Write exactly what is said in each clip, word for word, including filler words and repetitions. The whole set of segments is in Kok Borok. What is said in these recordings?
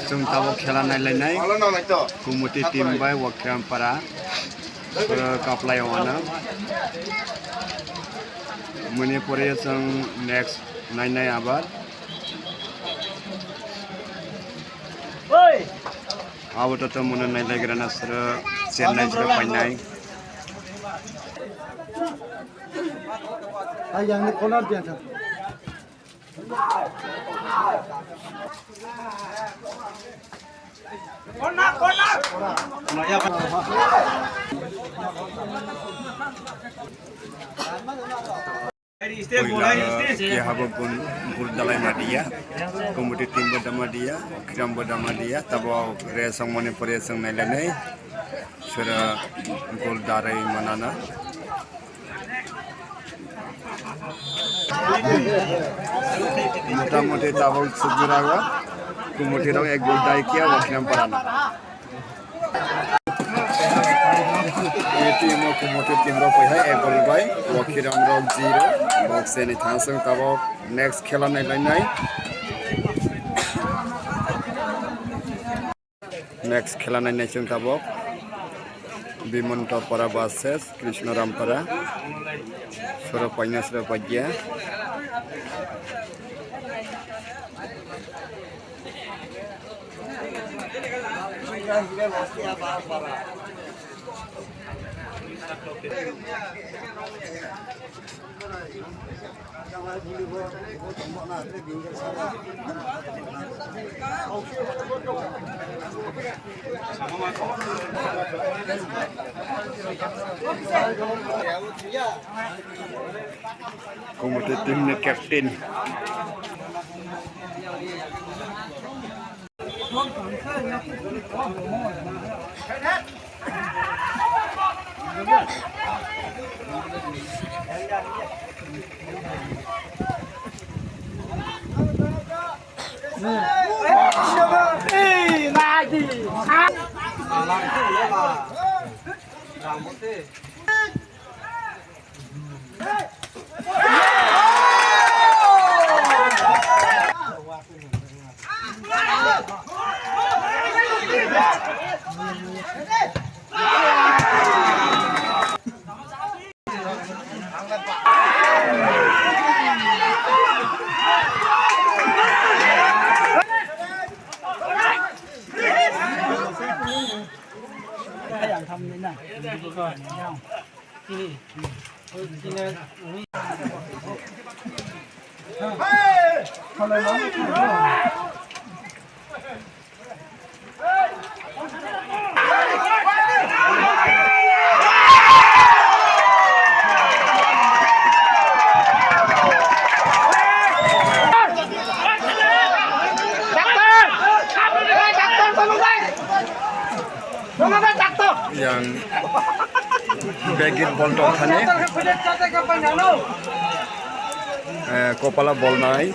Chwng tabuk khela nailainai. Kumoti team bai Wakhiram para. Oro kaplai o ano. Muni pore chwng next nainai abar. Abo to to muna nailaigrana sero Chennai sero painai. Ai, yang ni corner dia, sir. Puila kehabo gun gul dalai madiya, committee team bo dama diya, Wakhiram bo dama diya, tabo resong mani pore song nailanai, sura gul darai manana. Motamuti tabuk sujurago, committee rok ek gol dai kiya, Wakhiram parana. Team o kumoti team rok pai hai, ek gol bai, Wakhiram rok zero, box ni thansung tabuk next khela nailainai. Next khela nainai chwng tabuk, Bimonto para versus Krishna Rampara, soro paina soro pagia. Committee team ni captain. Yang begit bol tong thani, eh, kopala bol nai,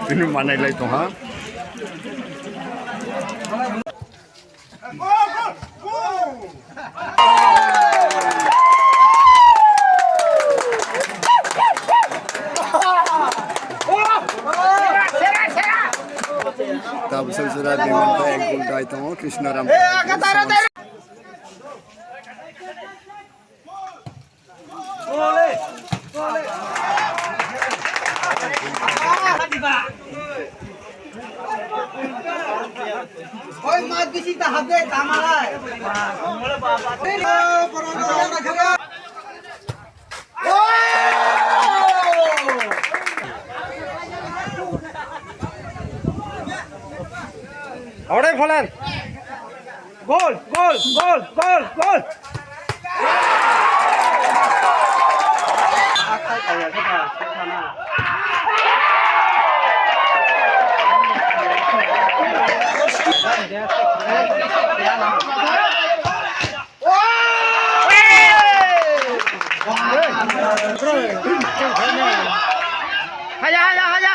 tini manai lai tong ha. Tabuk sara Bimonto ek gol dai tongo, Krishna Ram. Oi, mas bisi ta habe, ta malai. Ore pholen. Gol, gol, gol, gol, gol. Haya, haya, haya.